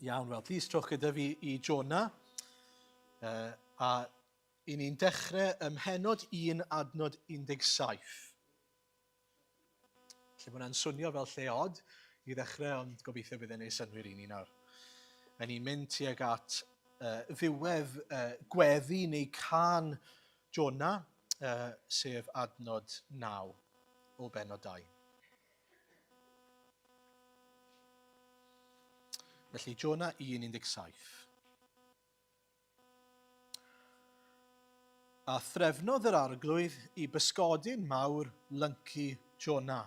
Iawn, wel, plis trowch gyda fi i Jonah. Uh, a i ni'n dechrau ym mhenod 1 adnod 17. Lle mae hwnna'n swnio fel lle od i ddechrau, ond gobeithio bydd e'n ei synwyr i ni nawr. A ni'n mynd tuag at uh, ddiwedd uh, gweddi neu can Jonah, uh, sef adnod 9 o benod 2. Felly, Jonah 1.17. A threfnodd yr arglwydd i bysgodyn mawr lyncu Jona,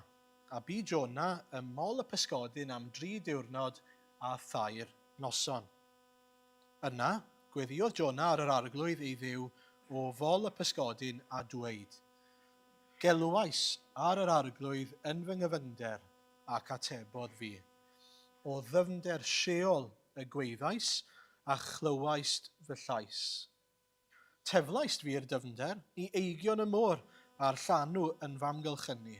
a bu Jona ym mol y pysgodyn am dri diwrnod a thair noson. Yna, gweddïodd Jona ar yr arglwydd ei Dduw o fol y pysgodyn a dweud, Gelwais ar yr arglwydd yn fy nghyfyngder, ac atebodd fi. O ddyfnder Sheol y gwaeddais, a chlywaist fy llais. Teflaist fi i'r dyfnder, i eigion y môr, a'r llanw yn f'amgylchynu.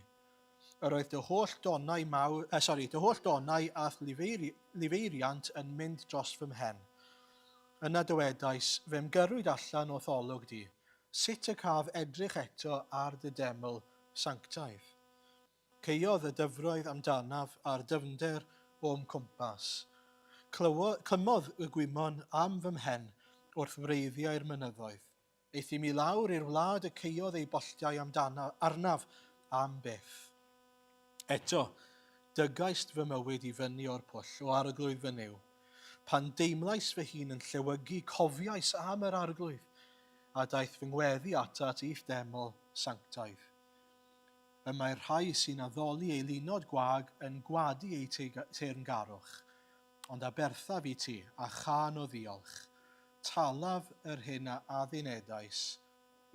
Yr oedd dy holl donnau mawr, eh, sorry, dy holl donnau a'th lifeiri, lifeiriant yn mynd dros fy mhen. Yna dywedais, fe'm gyrrwyd allan o'th olwg di, sut y caf edrych eto ar dy deml sanctaidd? Caeodd y dyfroedd amdanaf a'r dyfnder o'm cwmpas. Clywo, clymodd y gwymon am fy mhen wrth wreiddiau'r mynyddoedd. Euthum i lawr i'r wlad y caeodd ei bolltiau amdana, arnaf am byth. Eto, dygaist fy mywyd i fyny o'r pwll, o Arglwydd fy Nuw. Pan deimlais fy hun yn llewygu, cofiais am yr Arglwydd, a daeth fy ngweddi atat i'th deml sanctaidd. Y mae'r rhai sy'n addoli eilunod gwag yn gwadu eu teyrngarwch, ond aberthaf i ti, a chân o ddiolch. Talaf yr hyn a addunedais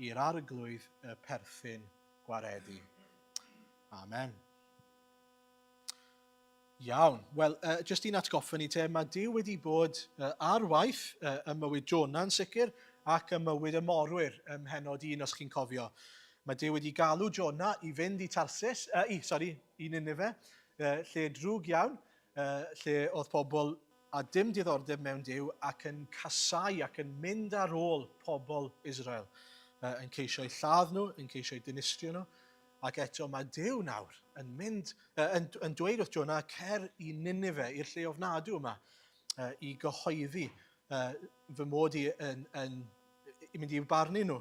i'r Arglwydd y perthyn gwaredu. Amen. Iawn. Wel, uh, jyst i'n atgoffa ni te, mae Duw wedi bod uh, ar waith uh, ym mywyd Jonah yn sicr ac ym mywyd y morwyr ym mhenod un os chi'n cofio. Mae Duw wedi galw Jonah i fynd i Tarsis, uh, i, sorry, i Nineveh, uh, lle drwg iawn, uh, lle oedd pobl a dim diddordeb mewn Duw ac yn casau ac yn mynd ar ôl pobl Israel, uh, yn ceisio eu lladd nhw, yn ceisio eu dinistrio nhw. Ac eto mae Duw nawr yn mynd, yn, yn dweud wrth Jonah, cer i Nineveh, i'r lle ofnadw yma, i gyhoeddi fy mod i yn, yn, i mynd i'w barnu nhw,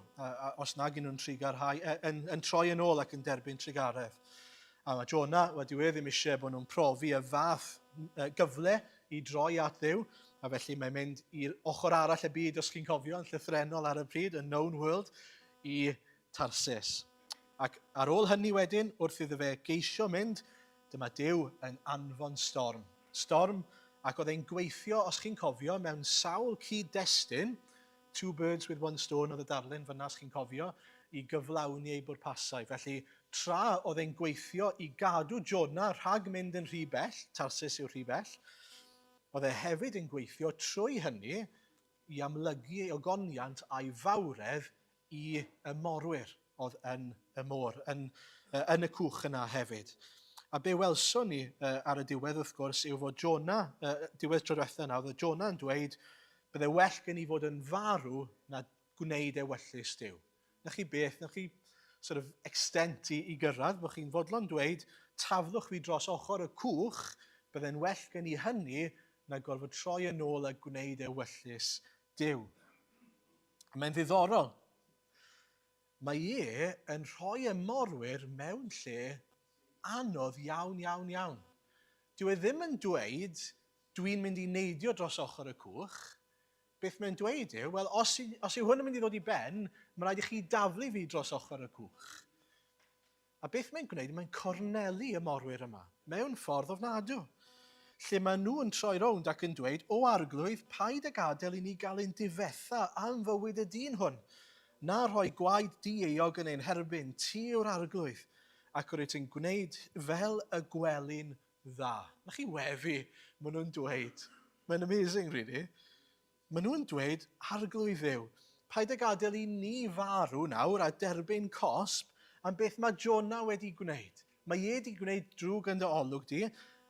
os nag yn nhw'n trugarhau, yn, yn troi yn ôl ac yn derbyn trugaredd. A mae Jonah, wel, dyw e ddim eisiau bod nhw'n profi y fath gyfle i droi at Dduw, a felly mae'n mynd i'r ochr arall y byd, os chi'n cofio, yn llythrennol ar y pryd, y known world, i Tarsis. Ac ar ôl hynny wedyn, wrth iddo fe geisio mynd, dyma Duw yn anfon storm. Storm, ac oedd e'n gweithio, os chi'n cofio, mewn sawl cyd-destun, two birds with one stone oedd y darlun fyna, os chi'n cofio, i gyflawni ei bwrpasau. Felly, tra oedd e'n gweithio i gadw Jonah rhag mynd yn rhy bell, Tarsis yw rhy bell, oedd e hefyd yn gweithio trwy hynny i amlygu ei ogoniant a'i fawredd i y morwyr oedd yn y môr, yn, yn y cwch yna hefyd. A be welson ni ar y diwedd wrth gwrs yw fod Jonah, diwedd tro diwetha yna, oedd Jonah yn dweud, bydde well gen i fod yn farw na gwneud ewyllys Duw. Na chi beth, na chi sort of extent i, i gyrraedd, bod chi'n fodlon dweud, taflwch fi dros ochr y cwch, bydde'n well gen i hynny na gorfod troi yn ôl a gwneud ewyllys Duw. Mae'n ddiddorol. Mae e yn rhoi y morwyr mewn lle anodd iawn, iawn, iawn. Dyw e ddim yn dweud, dwi'n mynd i neidio dros ochr y cwch. Beth mae'n dweud yw, wel, os, os yw hwn yn mynd i ddod i ben, mae rhaid i chi daflu fi dros ochr y cwch. A beth mae'n gwneud, mae'n cornelu y morwyr yma, mewn ffordd ofnadw, lle maen nhw yn troi rownd ac yn dweud, O Arglwydd, paid â gadael i ni gael ein difetha am fywyd y dyn hwn, na rhoi gwaed dieuog yn ein herbyn, ti yw'r Arglwydd, ac rwyt yn gwneud fel y gweli'n dda. Na chi weddi, maen nhw'n dweud. Mae'n amazing, really. Maen nhw'n dweud, Arglwydd Dduw, paid â gadael i ni farw nawr a derbyn cosb am beth mae Jonah wedi gwneud. Mae e wedi gwneud drwg yn dy olwg di,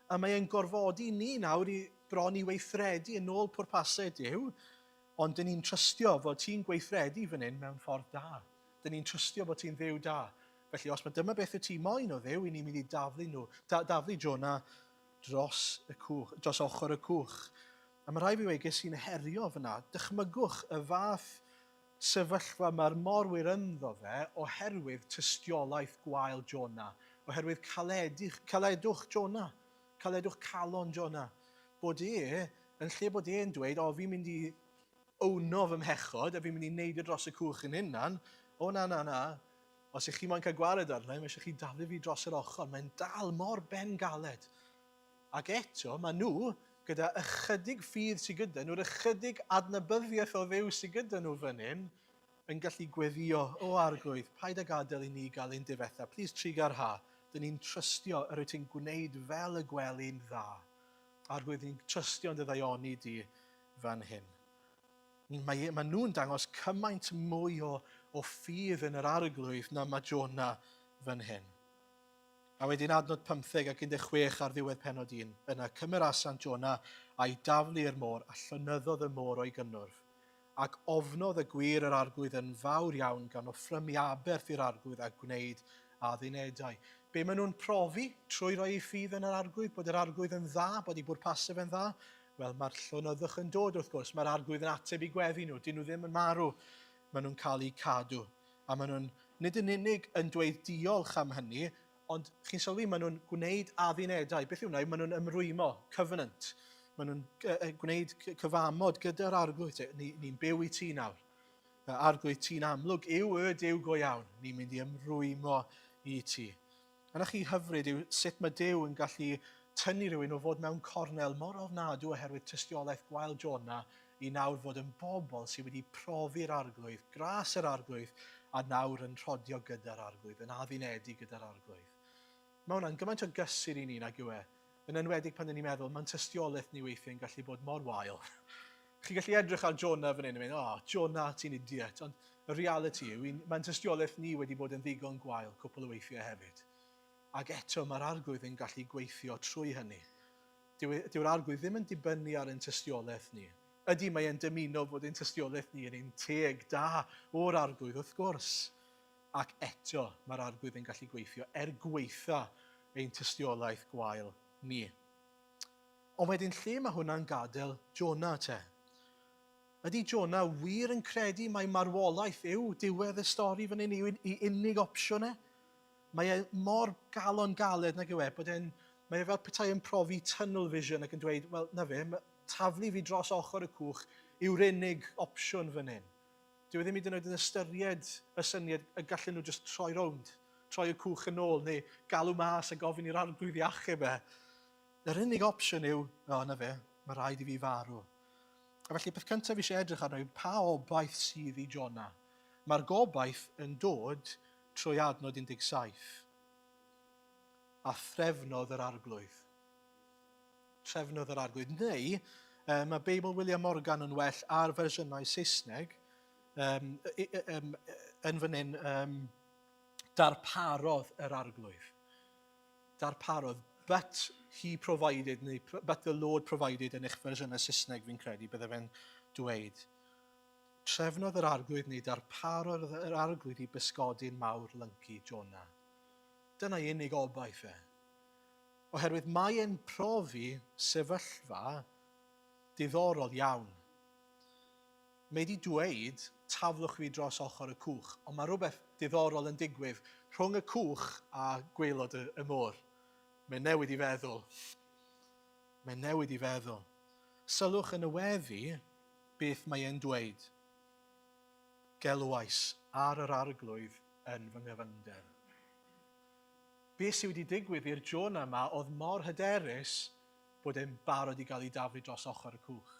a mae e'n gorfodi ni nawr i bron i weithredu yn ôl pwrpasau Duw, ond dyn ni'n trystio fod ti'n gweithredu fan hyn mewn ffordd da. Dyn ni'n trystio bod ti'n Dduw da. Felly os mae dyma beth y ti moyn o Dduw, i ni'n mynd i daflu nhw, da, daflu Jonah dros y cwch, dros ochr y cwch. A mae rhai fi weud, ges i'n herio fyna. Dychmygwch y fath sefyllfa mae'r morwyr ynddo fe oherwydd tystiolaeth gwael Jonah, oherwydd caledych, caledwch Jonah, caledwch calon Jonah. Bod e, yn lle bod e'n dweud, o, fi'n mynd i owno fy mhechod a fi'n mynd i neidio dros y cwch yn hunan, o na, na, na, os ych chi moyn cael gwared arna i, mae eisiau chi daflu fi dros yr ochr. Mae'n dal mor ben galed. Ac eto, maen nhw, gyda ychydig ffydd sydd gyda nhw'r ychydig adnabyddiaeth o Dduw sydd gyda nhw fan hyn, yn gallu gweddio, o Arglwydd, paid â gadael i ni gael ein difetha, plis trugarha, dyn ni'n trystio yr wyt ti'n gwneud fel y gweli'n dda. Arglwydd, ni'n trystio yn dy ddaioni di fan hyn. Mae, mae nhw'n dangos cymaint mwy o, o ffydd yn yr Arglwydd na mae Jonah fan hyn. A wedyn adnod 15 ac 16 ar ddiwedd pennod 1, yna cymerasant Jonah a'i daflu i'r môr, a llonyddodd y môr o'i gynnwrf. Ac ofnodd y gwir yr Arglwydd yn fawr iawn gan offrymu aberth i'r Arglwydd a gwneud addunedau. Be maen nhw'n profi trwy roi eu ffydd yn yr Arglwydd, bod yr Arglwydd yn dda, bod ei bwrpasau fe'n dda? Wel, mae'r llonyddwch yn dod wrth gwrs, mae'r Arglwydd yn ateb i gweddi nhw, dyn nhw ddim yn marw, maen nhw'n cael eu cadw. A maen nhw'n nid yn unig yn dweud diolch am hynny, ond chi'n sylwi, maen nhw'n gwneud addunedau. Beth yw hwnna? Maen nhw'n ymrwymo, covenant. Maen nhw'n gwneud cyfamod gyda'r Arglwydd. Ni'n ni byw i ti nawr. Arglwydd, ti'n amlwg yw y Duw go iawn. Ni'n mynd i ymrwymo i ti. A 'na chi hyfryd yw sut mae Duw yn gallu tynnu rhywun o fod mewn cornel mor ofnadw oherwydd tystiolaeth gwael Jona i nawr fod yn bobl sydd wedi profi'r Arglwydd, gras yr Arglwydd, a nawr yn rhodio gyda'r Arglwydd, yn addunedig gyda'r Arglwydd. Mae hwnna'n gymaint o gysur i ni, nag yw e? Yn enwedig pan dyn ni'n meddwl, mae'n tystiolaeth ni weithiau yn gallu bod mor wael. Chi'n gallu edrych ar Jonah fan hyn a mynd, oh, Jonah, ti'n idiot. Ond y reality yw, mae'n tystiolaeth ni wedi bod yn ddigon gwael cwpl o weithiau hefyd. Ac eto mae'r Arglwydd yn gallu gweithio trwy hynny. Dyw'r dyw Arglwydd ddim yn dibynnu ar ein tystiolaeth ni. Ydy, mae e'n dymuno fod ein tystiolaeth ni yn ein teg da o'r Arglwydd, wrth gwrs. Ac eto mae'r Arglwydd yn gallu gweithio er gweitha ein tystiolaeth gwael ni. Ond wedyn lle mae hwnna'n gadael Jonah te? Ydy Jonah wir yn credu mai marwolaeth yw diwedd y stori fan hyn, yw ei unig opsiwn e? Mae e mor galon galed nag yw e, bod e'n, mae e fel petai yn profi tunnel vision ac yn dweud, wel, na fe, taflu fi dros ochr y cwch yw'r unig opsiwn fan hyn. Dyw e ddim hyd yn oed yn ystyried y syniad y gallen nhw jyst troi rownd, troi y cwch yn ôl, neu galw mas a gofyn i'r arglwydd i achub e. Yr unig opsiwn yw, o, na fe, mae rhaid i fi farw. A felly, peth cyntaf fi eisiau edrych arno yw pa obaith sydd i Jonah. Mae'r gobaith yn dod trwy adnod 17. A threfnodd yr arglwydd. Trefnodd yr Arglwydd. Neu, um, mae Beibl William Morgan yn well ar fersiynau Saesneg, um, um, yn fan hyn, um, darparodd yr Arglwydd. Darparodd, but he provided, neu but the Lord provided yn eich fersiynau Saesneg fi'n credu, bydde fe'n dweud. Trefnodd yr Arglwydd neu darparodd yr Arglwydd i bysgodyn mawr lyncu Jonah. Dyna'i unig obaith e. Oherwydd mae e'n profi sefyllfa diddorol iawn. Mae wedi dweud, taflwch fi dros ochr y cwch, ond mae rhywbeth diddorol yn digwydd rhwng y cwch a gwaelod y, y môr. Mae'n newid i feddwl. Mae'n newid i feddwl. Sylwch yn y weddi beth mae e'n dweud. Gelwais ar yr arglwydd yn fy nghyfyngder. Be sy wedi digwydd i'r Jonah yma oedd mor hyderus bod e'n barod i gael ei daflu dros ochr y cwch.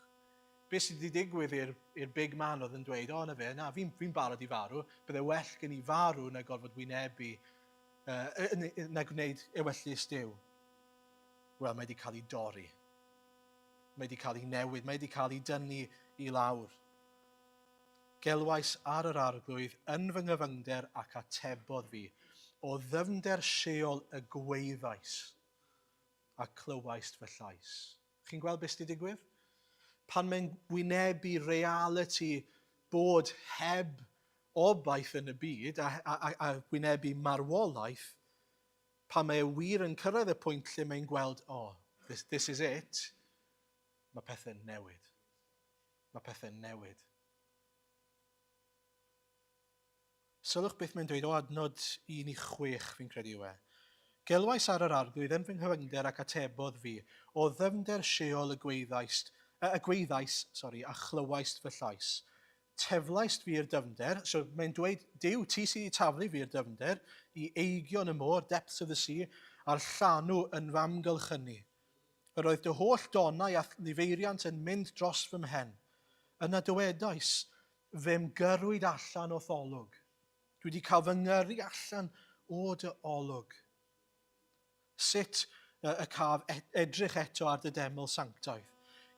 Be sydd wedi digwydd i'r i'r big man oedd yn dweud, o na fe, na, fi'n fi barod i farw, bydde well gen i farw na gorfod wynebu, uh, na gwneud ewyllys Duw. Wel, mae wedi cael ei dorri. Mae wedi cael ei newid, mae wedi cael ei dynnu i lawr. Gelwais ar yr Arglwydd yn fy nghyfyngder ac atebodd fi, o ddyfnder Sheol y gwaeddais, a clywaist fy llais. Chi'n gweld beth sydd wedi digwydd? Pan mae'n wynebu realiti bod heb obaith yn y byd a, a, a, a wynebu marwolaeth, pan mae e wir yn cyrraedd y pwynt lle mae'n gweld, oh, this, this is it, mae pethau'n newid. Mae pethau'n newid. Sylwch beth mae'n dweud o adnod 1 i 6, fi'n credu yw e. Gelwais ar yr arglwydd yn fy nghyfyngder ac atebodd fi, o ddyfnder Sheol y gweiddaist, y gweiddaist, sori, a chlywaist fy llais. Teflaist fi i'r dyfnder, so mae'n dweud, Duw, ti sydd wedi taflu fi i'r dyfnder, i eigion y môr, depths of the sea, a'r llanw yn fy amgylchynu. Yr oedd dy holl donau a'th lifeiriant yn mynd dros fy mhen. Yna dywedais, Fe'm gyrrwyd allan o'th olwg. Dwi wedi cael fy ngyrru allan o dy olwg. Sut y caf e-, edrych eto ar dy deml sanctaidd?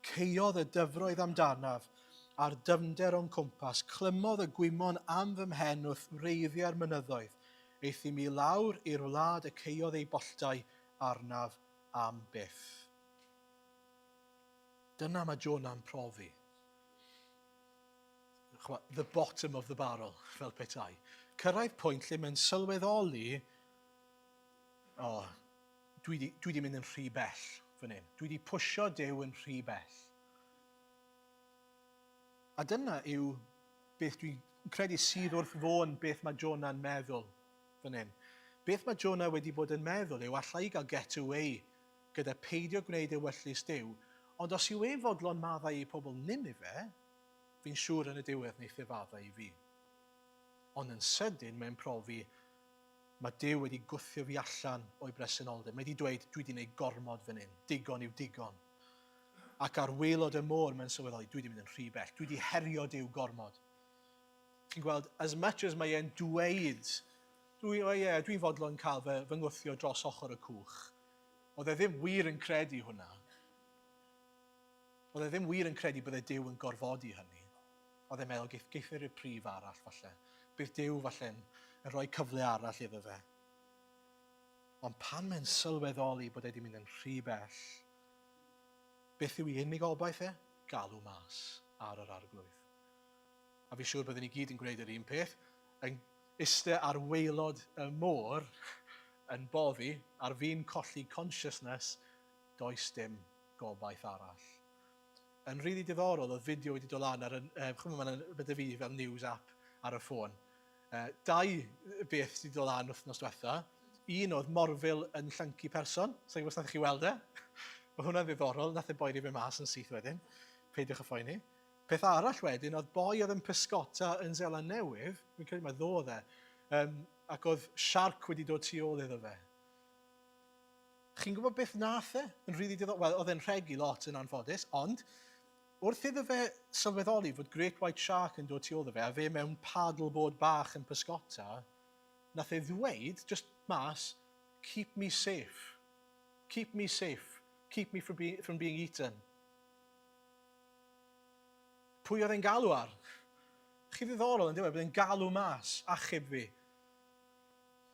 Caeodd y dyfroedd amdanaf, a'r dyfnder o'n cwmpas, clymodd y gwymon am fy mhen wrth wreiddiau'r mynyddoedd. Euthum i lawr i'r wlad y caeodd ei bolltau arnaf am byth. Dyna mae Jonah'n profi. Chwa, the bottom of the barrel, fel petai. Cyrraedd pwynt lle mae'n sylweddoli, o, oh, dwi di, dwi di mynd yn rhy bell fan hyn. Dwi di pwysio Duw yn rhy bell. A dyna yw beth dwi'n credu sydd wrth fôn beth mae Jonah'n meddwl fan hyn. Beth mae Jonah wedi bod yn meddwl yw allai i gael get away gyda peidio gwneud ewyllys Duw, ond os yw e'n fodlon maddau i pobl Ninife, fi'n siŵr yn y diwedd wneith e faddau i fi. Ond yn sydyn mae'n profi mae Duw wedi gwthio fi allan o'i bresenoldeb. Mae wedi dweud, dwi wedi gwneud gormod fan hyn, digon yw digon. Ac ar waelod y môr mae'n sylweddoli, dwi wedi mynd yn rhy bell, dwi wedi herio Duw gormod. Chi'n gweld, as much as mae e'n dweud, dwi, oh yeah, dwi'n fodlon cael fy, fy ngwthio dros ochr y cwch. Oedd e ddim wir yn credu hwnna. Oedd e ddim wir yn credu bydde Duw yn gorfodi hynny. Oedd e'n meddwl, geith, geith e reprieve arall falle. Bydd Duw falle'n yn rhoi cyfle arall iddo fe. Ond pan mae'n sylweddoli bod e wedi mynd yn rhy bell, beth yw ei unig obaith e? Galw mas ar yr arglwydd. A fi siŵr byddwn ni gyd yn gwneud yr un peth, yn iste ar waelod y môr yn boddi, ar fin colli consciousness, does dim gobaith arall. Yn rili really diddorol, oedd fideo wedi dod lan ar y... Chymod, mae'n beth fi fel news app ar y ffôn. Dau beth sydd wedi dod lan wythnos diwetha. Un oedd morfil yn llyncu person. Sa'n gwybod os nath chi weld e. Mae hwnna'n ddiddorol, nath e boeri fe mas yn syth wedyn. Peidiwch â phoeni. Peth arall wedyn, oedd boi oedd yn pysgota yn Seland Newydd, fi'n credu mai ddo oedd e, um, ac oedd siarc wedi dod tu ôl iddo fe. Chi'n gwybod beth nath e? Yn rili diddorol. Wel, oedd e'n rhegi lot yn anffodus, ond wrth iddo fe sylweddoli fod Great White Shark yn dod tu ôl iddo fe, a fe mewn paddleboard bach yn pysgota, nath e ddweud, just mas, keep me safe. Keep me safe. Keep me from, be, from being eaten. Pwy oedd e'n galw ar? Chi ddiddorol yn diwedd, bod e'n galw mas, achub fi.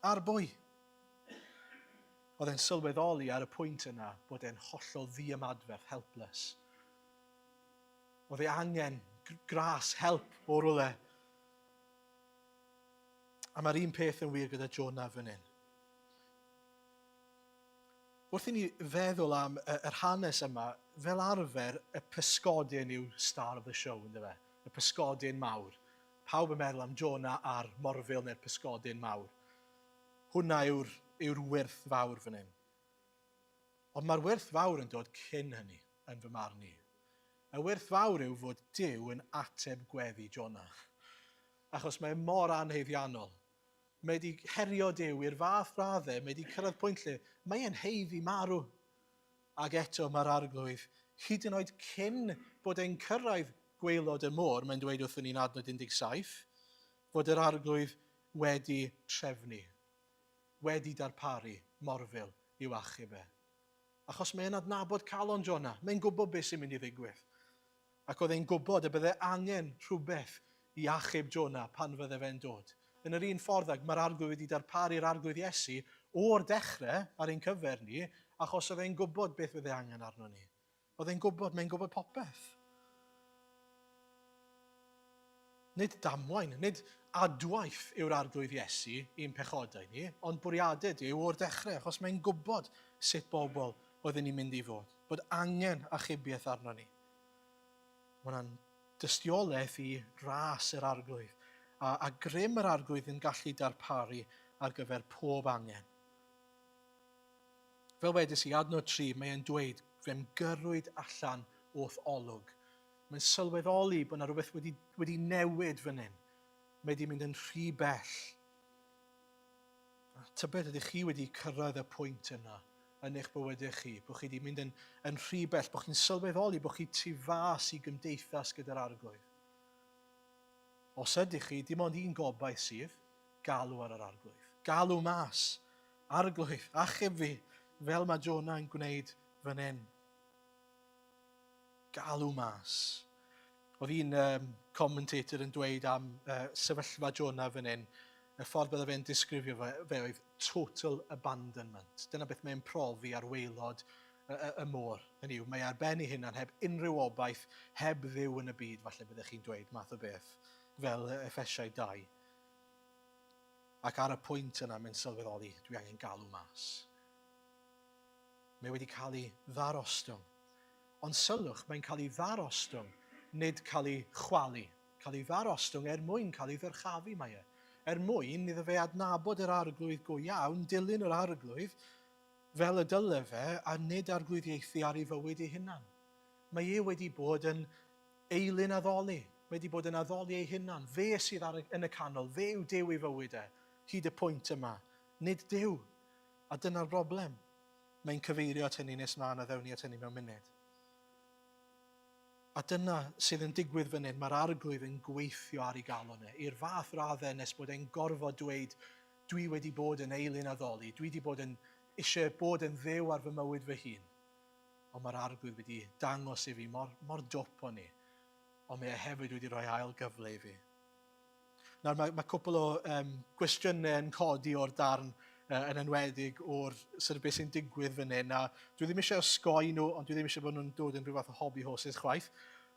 Ar bwy? Oedd e'n sylweddoli ar y pwynt yna bod e'n hollol ddiymadferth, helpless. Oedd e angen gras, help o rwle. A mae'r un peth yn wir gyda Jonah fan hyn. Wrth i ni feddwl am yr hanes yma, fel arfer y pysgodyn yw star of the show, ynddo fe? Y pysgodyn mawr. Pawb yn meddwl am Jonah a'r morfil neu'r pysgodyn mawr. Hwna yw'r, yw'r wyrth fawr fan hyn. Ond mae'r wyrth fawr yn dod cyn hynny, yn fy marn i. Y wyrth fawr yw fod Duw yn ateb gweddi Jonah. Achos mae e mor anhaeddiannol. Mae wedi herio Duw i'r fath raddau, mae wedi cyrraedd pwynt lle mae e'n haeddu marw. Ac eto mae'r arglwydd, hyd yn oed cyn bod e'n cyrraedd gwaelod y môr, mae'n dweud wrthyn ni'n adnod 17, fod yr arglwydd wedi trefnu, wedi darparu morfil i'w achub e. Achos mae e'n adnabod calon Jonah, mae'n gwybod beth sy'n mynd i ddigwydd. Ac oedd e'n gwybod y bydde angen rhywbeth i achub Jonah pan fydde fe'n dod. Yn yr un ffordd ag mae'r Arglwydd wedi darparu'r Arglwydd Iesu o'r dechrau ar ein cyfer ni, achos oedd e'n gwybod beth fydde angen arno ni. Oedd e'n gwybod, mae'n gwybod popeth. Nid damwain, nid adwaith yw'r Arglwydd Iesu i'n pechodau ni, ond bwriadau Duw o'r dechrau, achos mae'n gwybod sut bobl oedden ni'n mynd i fod, bod angen achubiaeth arno ni. Mae hwnna'n dystiolaeth i ras yr Arglwydd, a, a grym yr Arglwydd yn gallu darparu ar gyfer pob angen. Fel wedys i, adnod 3, mae e'n dweud, fe'm gyrrwyd allan o'th olwg. Mae'n sylweddoli bod yna rhywbeth wedi, wedi newid fan hyn. Mae wedi mynd yn rhy bell. A tybed ydych chi wedi cyrraedd y pwynt yna yn eich bywydau chi, bod chi wedi mynd yn, yn rhy bell, bod chi'n sylweddoli bod chi tu fas i gymdeithas gyda'r arglwydd. Os ydych chi, dim ond un gobaith sydd, galw ar yr arglwydd. Galw mas. Arglwydd, achub fi, fel mae Jonah yn gwneud fan hyn. Galw mas. Oedd un um, commentator yn dweud am uh, sefyllfa Jonah fan hyn, y ffordd bydde fe'n disgrifio fe, fe oedd total abandonment. Dyna beth mae'n profi ar waelod y, y, y môr. Hynny yw, mae ar ben ei hunan heb unrhyw obaith, heb ddiw yn y byd, falle byddech chi'n dweud, math o beth, fel Effesiau 2. Ac ar y pwynt yna mae'n sylweddoli, dwi angen galw mas. Mae wedi cael ei ddarostwng. Ond sylwch, mae'n cael ei ddarostwng, nid cael ei chwalu. Cael ei ddarostwng er mwyn cael ei ddyrchafu mae e. Er mwyn iddo fe adnabod yr arglwydd go iawn, dilyn yr arglwydd fel y dyle fe, a nid arglwyddiaethu ar ei fywyd ei hunan. Mae e wedi bod yn Eilun addoli. Mae wedi bod yn addoli ei hunan. Fe sydd ar y, yn y canol. Fe yw Duw ei fywyd e. Hyd y pwynt yma. Nid Duw. A dyna'r broblem. Mae'n cyfeirio at hynny nes mlaen a ddewn ni at hynny mewn munud. A dyna sydd yn digwydd fan hyn. Mae'r arglwydd yn gweithio ar ei galon e. I'r fath raddau nes bod e'n gorfod dweud, dwi wedi bod yn eilun addoli, dwi wedi bod yn eisiau bod yn ddew ar fy mywyd fy hun. Ond mae'r Arglwydd wedi dangos i fi mor, mor dwp o'n i. Ond mae e hefyd wedi rhoi ail gyfle i fi. Nawr, mae, mae cwpl o um, gwestiynau yn codi o'r darn uh, yn enwedig o'r sort of beth sy'n digwydd fan hyn. A dwi ddim eisiau osgoi nhw, ond dwi ddim eisiau bod nhw'n dod yn rhyw fath o hobby horses chwaith.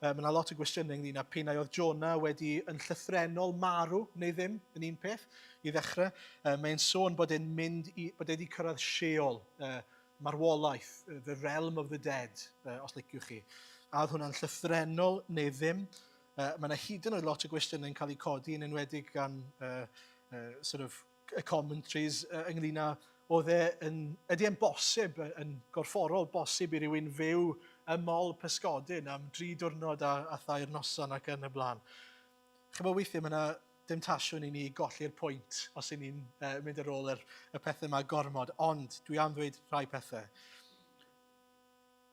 Uh, mae yna lot o gwestiynau ynglyn â p'un ai oedd Jonah wedi yn llythrennol marw neu ddim, yn un peth, i ddechrau. Uh, mae'n sôn bod e'n mynd i, bod e wedi cyrraedd Sheol, uh, marwolaeth, the realm of the dead, os liciwch chi. A oedd hwnna'n llythrennol neu ddim? Uh, mae yna hyd yn oed lot o gwestiynau yn cael eu codi, yn enwedig gan uh, uh, sort of, y commentaries uh, ynglyn â oedd e yn, ydy e'n bosib, yn gorfforol bosib i rywun fyw ym mol pysgodyn am dri diwrnod a, a thair noson ac yn y blaen. Chymod weithiau mae yna demtasiwn i ni golli'r pwynt os y'n ni'n uh, mynd ar ôl yr, y pethau yma gormod, ond dwi am ddweud rhai pethau.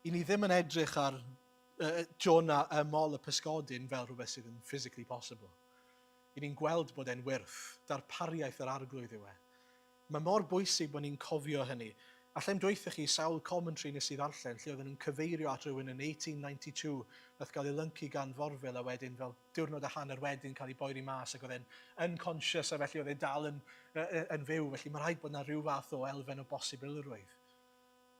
I ni ddim yn edrych ar uh, Jonah ym mol y pysgodyn fel rhywbeth sydd yn physically possible. I ni'n gweld bod e'n wyrth, darpariaeth yr arglwydd yw e. Mae mor bwysig bod ni'n cofio hynny. Alla i'm dweutha chi sawl commentary nes i ddarllen lle oedden nhw'n cyfeirio at rhywun yn 1892 nath gael ei lyncu gan forfil a wedyn fel diwrnod a hanner wedyn cael ei boeri mas ac oedd e'n unconscious a felly oedd e dal yn, yn fyw. Felly mae rhaid bod yna rhyw fath o elfen o bosibilrwydd.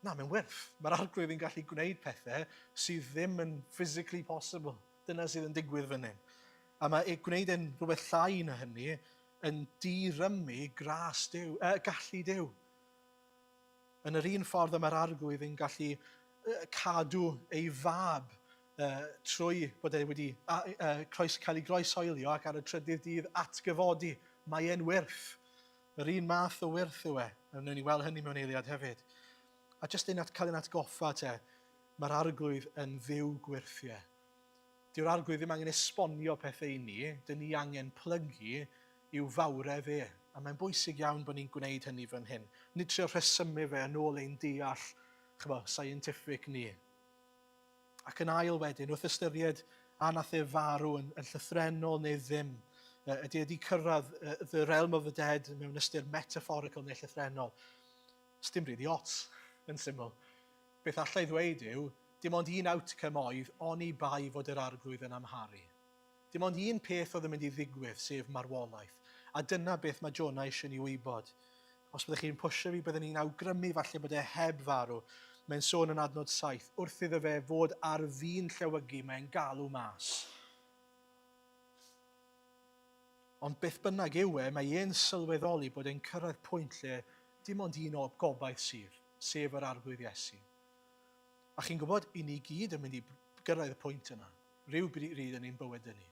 Na, mae'n wyrth. Mae'r arglwydd yn gallu gwneud pethau sydd ddim yn physically possible. Dyna sydd yn digwydd fan hyn. A mae e gwneud e'n rhywbeth llai na hynny yn dirymu gras Duw, uh, gallu Duw. Yn yr un ffordd y mae'r arglwydd yn gallu cadw ei fab uh, trwy bod e wedi uh, croes, cael ei groeshoelio ac ar y trydydd dydd atgyfodi. Mae e'n wyrth. Yr un math o wyrth yw e. A wnawn ni weld hynny mewn eiliad hefyd. A jyst un at, cael ein atgoffa te, mae'r arglwydd yn ddiw gwyrthiau. Dyw'r Arglwydd ddim angen esbonio pethau i ni, dyn ni angen plygu i'w fawredd e. A mae'n bwysig iawn bod ni'n gwneud hynny fan hyn. Nid trio rhesymu fe yn ôl ein deall, chymod, scientific ni. Ac yn ail wedyn, wrth ystyried a nath e farw yn, yn llythrennol neu ddim, ydy wedi cyrraedd the realm of the dead mewn ystyr metaphorical neu llythrennol. Sdim rili ots, yn syml. Beth alla i ddweud yw, dim ond un outcome oedd, oni bai fod yr Arglwydd yn amharu. Dim ond un peth oedd yn mynd i ddigwydd, sef marwolaeth. A dyna beth mae Jonah eisiau ni wybod. Os byddech chi'n pwysio fi, byddwn i'n awgrymu falle bod e heb farw. Mae'n sôn yn adnod 7, wrth iddo fe fod ar fin llewygu, mae'n galw mas. Ond beth bynnag yw e, mae e'n sylweddoli bod e'n cyrraedd pwynt lle dim ond un o gobaith sydd, sef yr Arglwydd Iesu. A chi'n gwybod, i ni gyd yn mynd i gyrraedd y pwynt yna, rhyw bryd yn ein bywyd ni.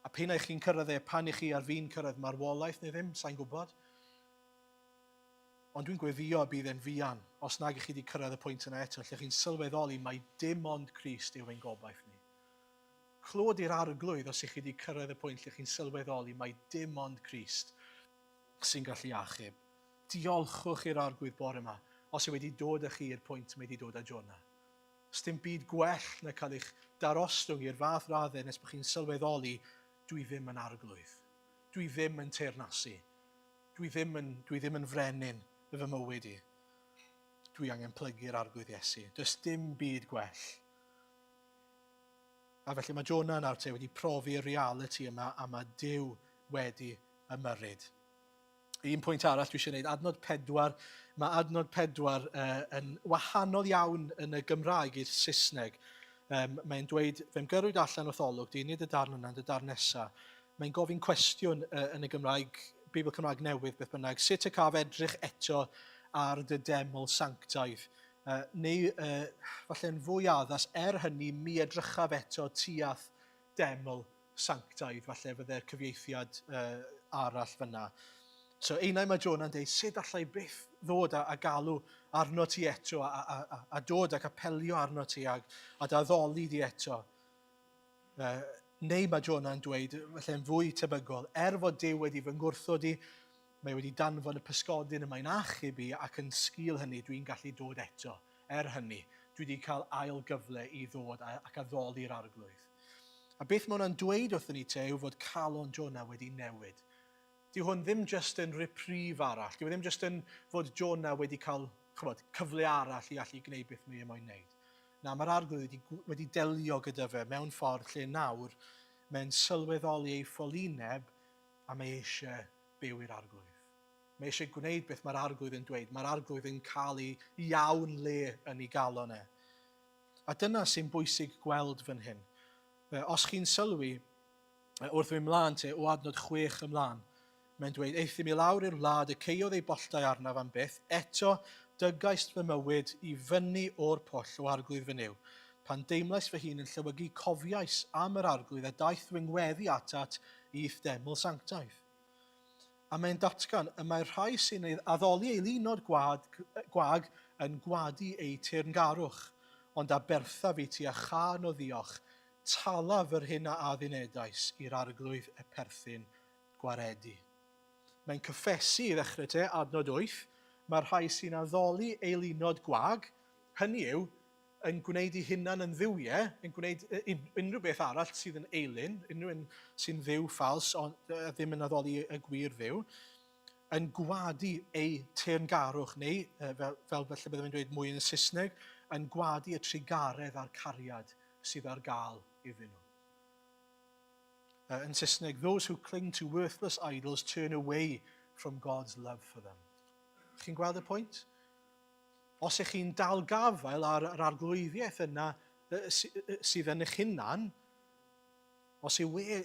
A p'un ai chi'n cyrraedd e pan i chi ar fin cyrraedd marwolaeth neu ddim, sa'n gwybod. Ond dwi'n gweddïo y bydd e'n fuan, os nag ych chi wedi cyrraedd y pwynt yna eto, lle chi'n sylweddoli mai dim ond Crist yw ein gobaith ni. Clod i'r Arglwydd os ych chi wedi cyrraedd y pwynt lle chi'n sylweddoli mai dim ond Crist sy'n gallu achub. Diolchwch i'r Arglwydd bore yma os yw wedi dod â chi i'r pwynt mae wedi dod â Jonah. Sdim byd gwell na cael eich darostwng i'r fath raddau nes bod chi'n sylweddoli dwi ddim yn arglwydd. Dwi ddim yn teyrnasu. Dwi ddim yn, dwi ddim yn frenin y fy mywyd i. Dwi angen plygu'r Arglwydd Iesu. Does dim byd gwell. A felly mae Jonah nawr te wedi profi y realiti yma a mae Duw wedi ymyrryd. Un pwynt arall dwi eisiau gwneud, adnod pedwar. Mae adnod pedwar uh, yn wahanol iawn yn y Gymraeg i'r Saesneg. Um, mae'n dweud, fe'm gyrrwyd allan wrth olwg di, nid y darn yna, ond y darn nesaf. Mae'n gofyn cwestiwn uh, yn y Gymraeg, Beibl Cymraeg Newydd, beth bynnag, sut y caf edrych eto ar dy deml sanctaidd? Uh, neu, uh, falle'n fwy addas, er hynny, mi edrychaf eto tuath deml sanctaidd, falle fydde'r cyfieithiad uh, arall fyna. So einau mae Jonah'n dweud, sut allai byth ddod a, a galw arno ti eto, a, a, a, a dod ac apelio arno ti, a, a daddoli di eto. Uh, neu mae Jonah'n dweud, felly'n fwy tebygol, er fod Duw wedi fy ngwrthod i, mae wedi danfon y pysgodyn y mae'n achub i, ac yn sgil hynny dwi'n gallu dod eto. Er hynny, dwi wedi cael ail gyfle i ddod ac addoli'r Arglwydd. A beth mae hwnna'n dweud wrthyn ni te yw fod calon Jonah wedi newid. Dyw hwn ddim jyst yn reprieve arall. Dyw e ddim jyst yn fod Jonah wedi cael chymod, cyfle arall i allu gwneud beth mae e moyn wneud. Na, mae'r Arglwydd wedi, wedi delio gyda fe mewn ffordd lle nawr mae'n sylweddoli ei ffolineb a mae eisiau byw i'r Arglwydd. Mae eisiau gwneud beth mae'r Arglwydd yn dweud. Mae'r Arglwydd yn cael ei iawn le yn ei galon e. A dyna sy'n bwysig gweld fan hyn. Os chi'n sylwi, wrth fynd mlaen te, o adnod 6 ymlaen, mae'n dweud, Euthum i lawr i'r wlad y caeodd ei bolltau arnaf am byth, eto dygaist fy mywyd i fyny o'r pwll o Arglwydd fy Nuw. Pan deimlais fy hun yn llewygu, cofiais am yr Arglwydd a daeth fy ngweddi atat i'th deml sanctaidd. A mae'n datgan, y mae'r rhai sy'n ei addoli eilunod gwad, gwag yn gwadu eu teyrngarwch, ond aberthaf i ti a chân o ddiolch, talaf yr hyn a addunedais i'r Arglwydd y perthyn gwaredu. Mae'n cyffesu i ddechrau te, adnod 8, mae'r rhai sy'n addoli eilunod gwag, hynny yw, yn gwneud eu hunain yn dduwiau, yn gwneud unrhyw beth arall sydd yn eilun, unrhyw un sy'n dduw ffals ond ddim yn addoli y gwir dduw, yn gwadu eu teyrngarwch, neu, fel, fel felly byddwn i'n dweud mwy yn y Saesneg, yn gwadu y trugaredd a'r cariad sydd ar gael iddyn nhw. Yn Saesneg, those who cling to worthless idols turn away from God's love for them. Chi'n gweld y pwynt? Os ych chi'n dal gafael ar yr arglwyddiaeth yna sydd yn eich hunan, os yw e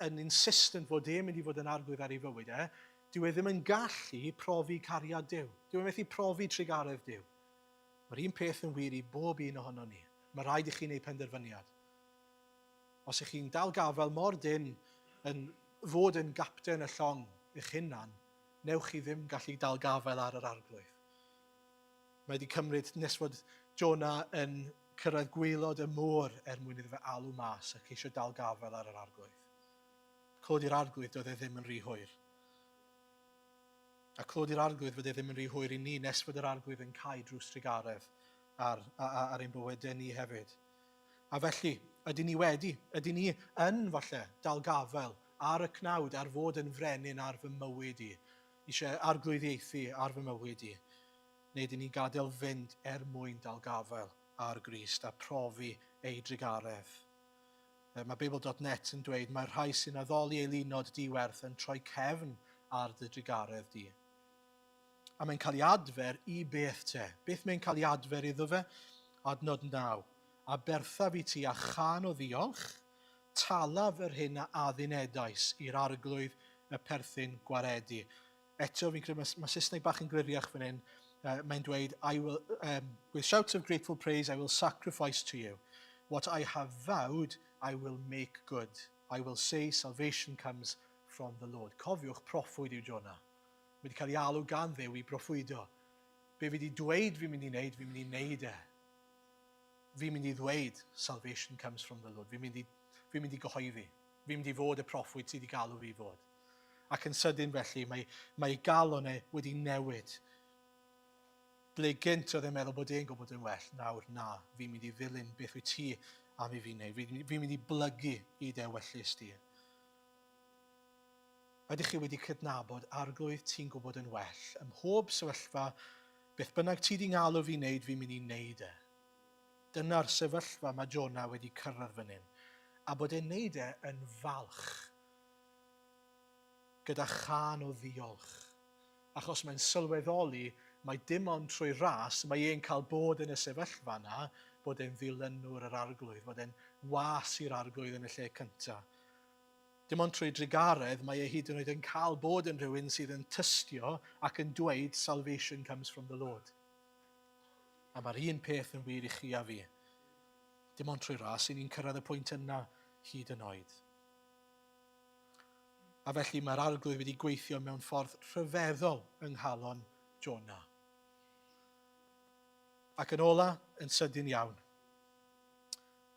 yn insistent fod e'n mynd i fod yn arglwydd ar ei fywyd e, dyw e ddim yn gallu profi cariad Duw. Dyw e methu profi trugaredd Duw. Mae'r un peth yn wir i bob un ohono ni. Mae rhaid i chi wneud penderfyniad. Os ych chi'n dal gafael mor dynn yn fod yn gapten y llong eich hunan, newch chi ddim gallu dal gafael ar yr Arglwydd. Mae wedi cymryd nes fod Jonah yn cyrraedd gwaelod y môr er mwyn iddo fe alw mas a ceisio dal gafael ar yr Arglwydd. Clod i'r Arglwydd doedd e ddim yn rhy hwyr. A clod i'r Arglwydd fod e ddim yn rhy hwyr i ni nes fod yr Arglwydd yn cau drws trugaredd ar, ar, ar ein bywydau ni hefyd. A felly, ydyn ni wedi, ydyn ni yn, falle, dal gafael ar y cnawd, ar fod yn frenin ar fy mywyd i, eisiau arglwyddiaethu ar fy mywyd i, neu ydyn ni'n gadael fynd er mwyn dal gafael ar Grist a profi ei drugaredd? Mae Beibl.net yn dweud, mae'r rhai sy'n addoli eilunod di-werth yn troi cefn ar dy drugaredd di. A mae'n cael ei adfer i beth te? Beth mae'n cael ei adfer iddo fe? Adnod 9. Aberthaf i ti a chân o ddiolch, talaf yr hyn a addunedais i'r arglwydd y perthyn gwaredu. Eto, fi'n credu mae, mae Saesneg bach yn gliriach fan hyn. Mae'n dweud, I will, with shouts of grateful praise, I will sacrifice to you. What I have vowed, I will make good. I will say salvation comes from the Lord. Cofiwch, proffwyd yw Jonah. Mae wedi cael ei alw gan Dduw i broffwydo. Be fi wedi dweud fi'n mynd i wneud, fi'n mynd i wneud e. Fi'n mynd i ddweud, salvation comes from the Lord. Fi'n mynd i, fi mynd i gyhoeddi. Fi'n mynd i fod y proffwyd sydd wedi galw fi i fod. Ac yn sydyn felly, mae, mae ei galon e wedi newid. Ble gynt oedd e'n meddwl bod e'n gwybod yn well, nawr na, fi'n mynd i ddilyn beth wyt ti am i fi wneud. Fi'n fi mynd i blygu i dy ewyllys di. Ydych chi wedi cydnabod, Arglwydd, ti'n gwybod yn well. Ym mhob sefyllfa, beth bynnag ti di ngalw fi wneud, fi'n mynd i wneud e. Dyna'r sefyllfa mae Jonah wedi cyrraedd fan hyn. A bod e'n wneud e yn falch. Gyda chân o ddiolch. Achos mae'n sylweddoli mai dim ond trwy ras mae e'n cael bod yn y sefyllfa yna, bod e'n ddilynwr yr Arglwydd, bod e'n was i'r Arglwydd yn y lle cyntaf. Dim ond trwy drugaredd mae e hyd yn oed yn cael bod yn rhywun sydd yn tystio ac yn dweud salvation comes from the Lord. A mae'r un peth yn wir i chi a fi. Dim ond trwy ras i ni'n cyrraedd y pwynt yna hyd yn oed. A felly mae'r arglwydd wedi gweithio mewn ffordd rhyfeddol yng nghalon Jonah. Ac yn ola, yn sydyn iawn,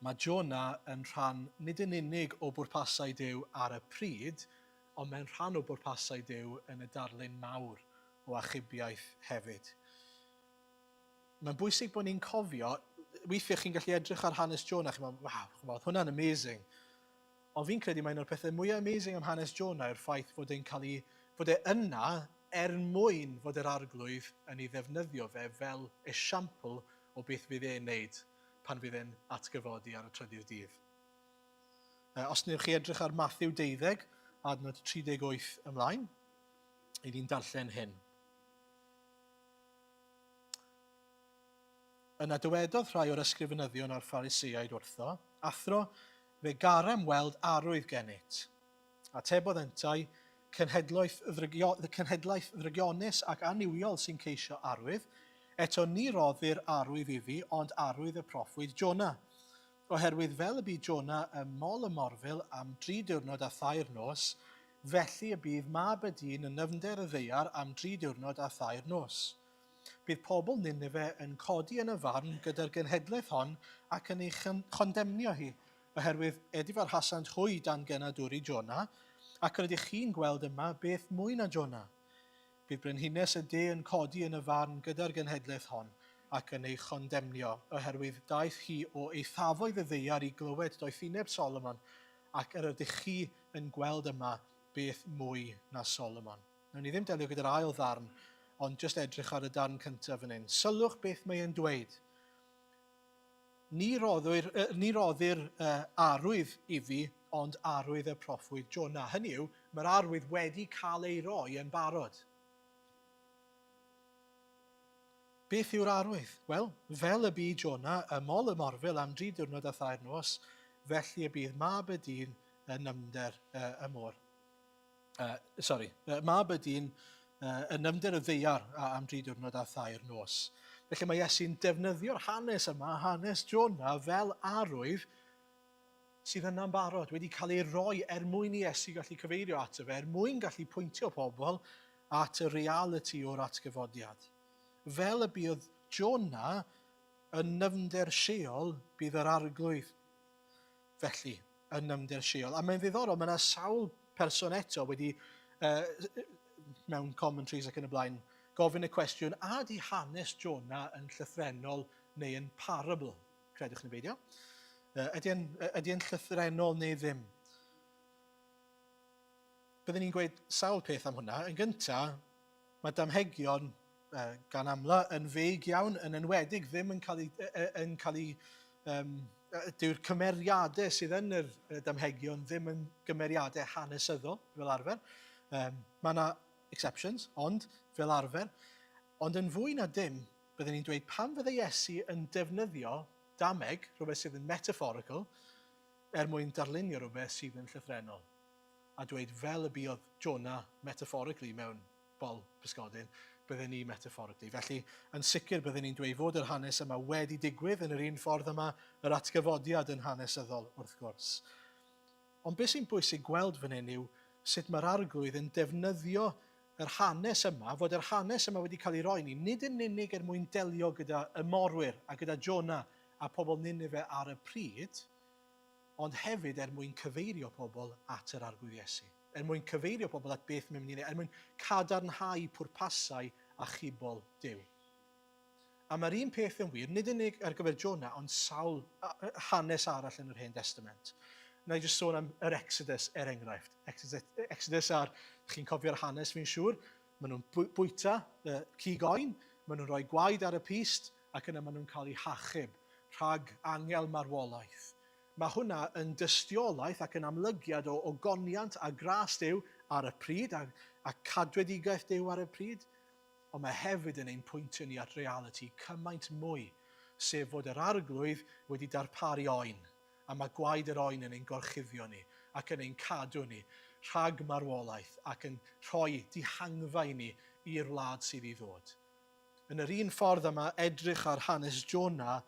Mae Jona yn rhan nid yn unig o bwrpasau Duw ar y pryd, ond mae'n rhan o bwrpasau Duw yn y darlun mawr o achubiaeth hefyd. Mae'n bwysig bod ni'n cofio, weithiau chi'n gallu edrych ar hanes Jona, chi'n meddwl, waw, chymod, hwnna'n amazing. Ond fi'n credu mae un o'r pethau mwyaf amazing am hanes Jona yw'r ffaith fod e'n cael ei, fod e yna er mwyn fod yr arglwydd yn ei ddefnyddio fe fel esiampl o beth fydd e'n neud pan fydd e'n atgyfodi ar y trydydd dydd. Os wnewch chi edrych ar Matthew 12, adnod 38 ymlaen, i ni'n darllen hyn. Yna dywedodd rhai o'r ysgrifenyddion a'r Phariseaid wrtho, Athro, fe garem weld arwydd gennyt. Atebodd yntau, Cenhedloedd ddrygio, cenhedlaeth ddrygionus ac annuwiol sy'n ceisio arwydd, eto ni roddir arwydd iddi ond arwydd y proffwyd Jona. Oherwydd fel y bu Jona ym mol y morfil am dri diwrnod a thair nos, felly y bydd Mab y Dyn yn nyfnder y ddaear am dri diwrnod a thair nos. Bydd pobl Nineve yn codi yn y farn gyda'r genhedlaeth hon ac yn ei chondemnio hi, Oherwydd edifarhasant hwy dan genadwri Jona, ac yr ydych chi'n gweld yma beth mwy na Jona. Bydd brenhines y de yn codi yn y farn gyda'r genhedlaeth hon, ac yn ei chondemnio, oherwydd daeth hi o eithafoedd y ddaear i glywed doethineb Solomon, ac yr ydych chi yn gweld yma beth mwy na Solomon. Nawn ni ddim delio gyda'r ail ddarn, ond jyst edrych ar y darn cyntaf fan hyn. Sylwch beth mae e'n dweud. Ni roddir, ni roddir arwydd iddi, ond arwydd y proffwyd Jona. Hynny yw, mae'r arwydd wedi cael ei roi yn barod. Beth yw'r arwydd? Wel, fel y bu Jona ym mol y morfil am dri diwrnod a thair nos, felly y bydd mab y dyn yn nyfnder y môr. Sori, mab y dyn yn nyfnder y ddaear am dri diwrnod a thair nos. Felly mae Iesu'n defnyddio'r hanes yma, hanes Jona, fel arwydd sydd yna'n barod, wedi cael ei roi er mwyn i Iesu gallu cyfeirio ato fe, er mwyn gallu pwyntio pobl at y realiti o'r atgyfodiad. Fel y buodd Jona yn nyfnder Sheol, bydd yr arglwydd felly yn nyfnder Sheol. A mae'n ddiddorol, mae yna sawl person eto wedi, mewn commentaries ac yn y blaen, gofyn y cwestiwn, a di hanes Jonah yn llythrennol neu yn parable? Credwch neu beidio. Ydy e'n ydy e'n llythrennol neu ddim? Byddwn ni'n gweud sawl peth am hwnna. Yn gyntaf, mae damhegion gan amla yn feig iawn, yn enwedig ddim yn cael ei, yn cael ei um, dyw'r cymeriadau sydd yn yr damhegion ddim yn gymeriadau hanesyddol fel arfer. Um, mae yna exceptions, ond fel arfer. Ond yn fwy na dim, byddwn ni'n dweud pam fydde Iesu yn defnyddio dameg, rhywbeth sydd yn metaphorical, er mwyn darlunio rhywbeth sydd yn llythrennol, a dweud fel y buodd Jonah metaphorically mewn bol pysgodyn, bydden ni metaphorically. Felly, yn sicr bydden ni'n dweud fod yr hanes yma wedi digwydd yn yr un ffordd yma, yr atgyfodiad yn hanesyddol, wrth gwrs. Ond beth sy'n bwysig gweld fan hyn yw sut mae'r Arglwydd yn defnyddio yr hanes yma, fod yr hanes yma wedi cael ei roi ni, nid yn unig er mwyn delio gyda y morwyr a gyda Jonah a pobl Nineveh ar y pryd, ond hefyd er mwyn cyfeirio pobl at yr Arglwydd Iesu, er mwyn cyfeirio pobl at beth mae'n mynd i wneud, er mwyn cadarnhau pwrpasau achubol Duw. A mae'r un peth yn wir, nid yn unig ar gyfer Jonah, ond sawl hanes arall yn yr Hen Destament. Na i jyst sôn am yr Exodus, er enghraifft. Exodus, Exodus ar, chi'n cofio'r hanes fi'n siŵr, maen nhw'n bwyta uh, cig oen, maen nhw'n rhoi gwaed ar y pist, ac yna maen nhw'n cael eu hachub rhag angel marwolaeth. Mae hwnna yn dystiolaeth ac yn amlygiad o ogoniant a gras Duw ar y pryd, a, a cadwedigaeth Duw ar y pryd. Ond mae hefyd yn ein pwyntio ni at realiti cymaint mwy, sef fod yr Arglwydd wedi darparu oen, a mae gwaed yr oen yn ein gorchuddio ni ac yn ein cadw ni rhag marwolaeth ac yn rhoi dihangfa i ni i'r wlad sydd i ddod. Yn yr un ffordd y mae edrych ar hanes Jona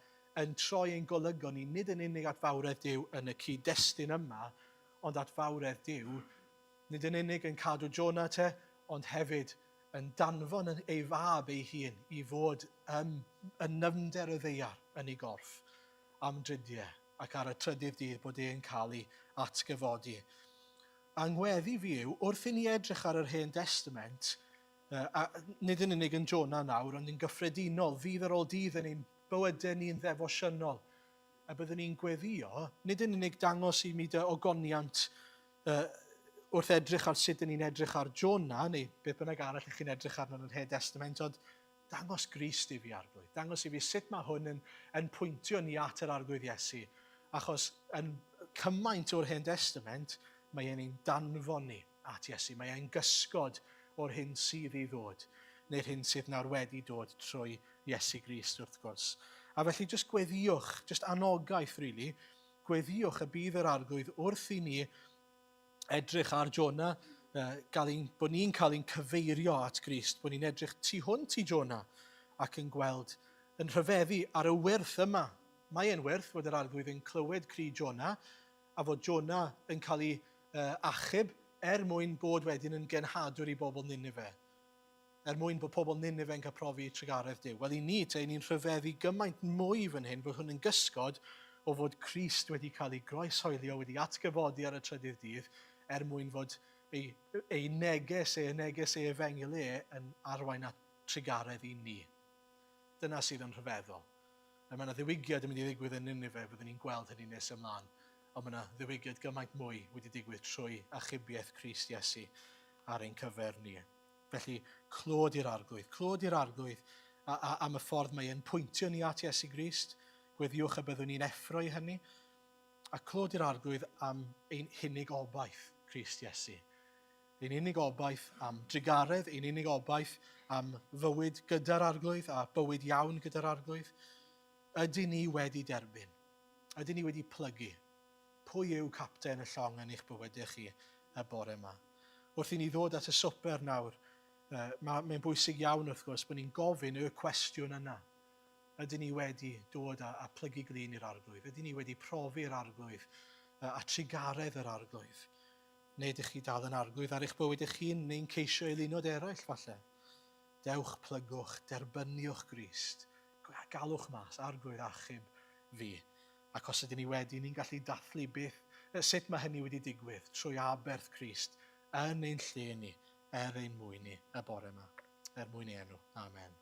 yn troi ein golygon ni nid yn unig at fawredd Duw yn y cyd-destun yma, ond at fawredd Duw, nid yn unig yn cadw Jona te, ond hefyd yn danfon ei fab ei hun i fod ym yn nyfnder y ddaear yn ei gorff am dridiau, ac ar y trydydd dydd bod e'n cael ei atgyfodi. A ngweddi fi yw, wrth i ni edrych ar yr Hen Destament, a nid yn unig yn Jonah nawr, ond yn gyffredinol, ddydd ar ôl dydd yn ein bywydau ni'n ddefosiynol, a byddwn ni'n gweddio, nid yn unig dangos i mi dy ogoniant uh, wrth edrych ar sut dyn ni'n edrych ar Jonah, neu beth bynnag arall ych chi'n edrych arno yn yr Hen Testament, ond dangos Grist i fi, Arglwydd. Dangos i fi sut mae hwn yn, yn pwyntio ni at yr Arglwydd Iesu. Achos yn cymaint o'r Hen Testament, mae e'n ein danfon ni at Iesu. Mae e'n gysgod o'r hyn sydd i ddod, neu'r hyn sydd nawr wedi dod trwy Iesu Grist, wrth gwrs. A felly, jyst gweddïwch, jyst anogaeth, really, Gweddïwch y bydd yr Arglwydd wrth i ni edrych ar Jonah, gael ein, bod ni'n cael ein cyfeirio at Grist, bod ni'n edrych tu hwnt i Jonah ac yn gweld, yn rhyfeddu ar y wyrth yma. Mae e'n wyrth fod yr Arglwydd yn clywed cri Jonah a fod Jonah yn cael ei uh, achub er mwyn bod wedyn yn genhadwr i bobl Nineveh. er mwyn bod pobl Nineveh yn cael profi trugaredd Duw. Wel, i ni, te, ni'n rhyfeddu gymaint mwy fan hyn bod hwn yn gysgod o fod Crist wedi cael ei groeshoelio, wedi atgyfodi ar y trydydd dydd, er mwyn fod ei, ei neges e, neges ei efengyl e, yn arwain at trugaredd i ni. Dyna sydd yn rhyfeddol. A mae yna ddiwygiad yn mynd i ddigwydd yn Nineveh, fyddwn ni'n gweld hynny nes ymlaen. Ond mae yna ddiwygiad gymaint mwy wedi digwydd trwy achubiaeth Crist Iesu ar ein cyfer ni. Felly, clod i'r Arglwydd. Clod i'r Arglwydd a, a, am y ffordd mae e'n pwyntio ni at Iesu Grist. Gweddïwch y byddwn ni'n effro i hynny. A clod i'r Arglwydd am ein hunig obaith, Crist Iesu. Ein unig obaith am drugaredd, ein unig obaith am fywyd gyda'r Arglwydd a bywyd iawn gyda'r Arglwydd. Ydyn ni wedi derbyn? Ydyn ni wedi plygu? Pwy yw capten y llong yn eich bywydau chi y bore yma? Wrth i ni ddod at y swper nawr, mae'n bwysig iawn wrth gwrs bod ni'n gofyn y cwestiwn yna. Ydyn ni wedi dod a, a plygu glin i'r Arglwydd? Ydyn ni wedi profi'r Arglwydd a trugaredd yr Arglwydd? Neu ydych chi dal yn arglwydd ar eich bywyd eich hun neu'n ceisio eilunod eraill falle? Dewch, plygwch, derbyniwch Grist. Galwch mas, Arglwydd achub fi. Ac os ydyn ni wedi, ni'n gallu dathlu beth, sut mae hynny wedi digwydd trwy aberth Crist yn ein lle ni, er ein mwyn ni y bore yma, er mwyn ei enw. Amen.